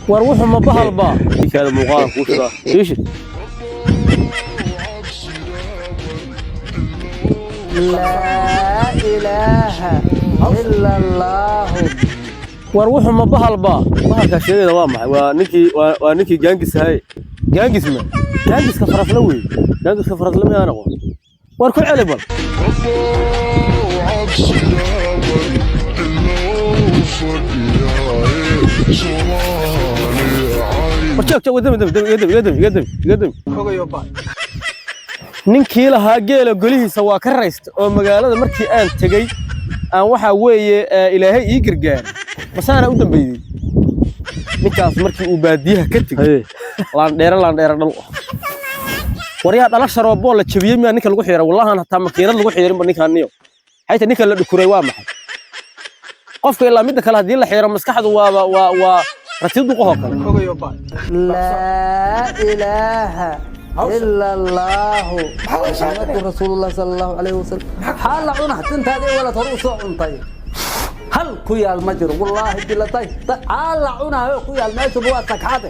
War wuxuu ma bahalbaa? Kaada muuqaal kuu shidaa. Iishi. Laa ilaaha ila allaahu. War wuxuu ma bahalbaa? Bahalkaa sheegayda waa maxay? Waa ninkii waa ninkii gaangis ahay. Gaangis ma? Gaangiska farasla wey. Gaangiska farasla miyaan aqoon? War ku celi bal. War joog joog, dami dami dami dami dami dami iga dami. Ninkii lahaa geela golihiisa waa ka raysta oo magaalada markii aan tegey aan waxaa weeye Ilaahay ii gargaaray, masaana u dambeeyey ninkaas markii uu baadiyaha ka tegey. Laandheere laandheere dhal ah. Waryaa, dhala sharooboo la jabiyey miyaa ninka lagu xiiray? Wallahan hataa makiinad lagu xiirinba ninkaan niyo xayta ninka la dhukuray waa maxay qofka? Ilaa midda kale, haddii la xiiro maskaxdu waaba waa rati duqahoo kale. Laa ilaaha ila allaahu Muxammadu rasuulullah sala allahu calayhi wasalam. Maxaa la cuna? Tintaadii walad hore u soo cuntay, hal ku yaal ma jiro. Wallaahi bilatay, maxaa la cunaayo ku yaal meeshuba waa sagxade.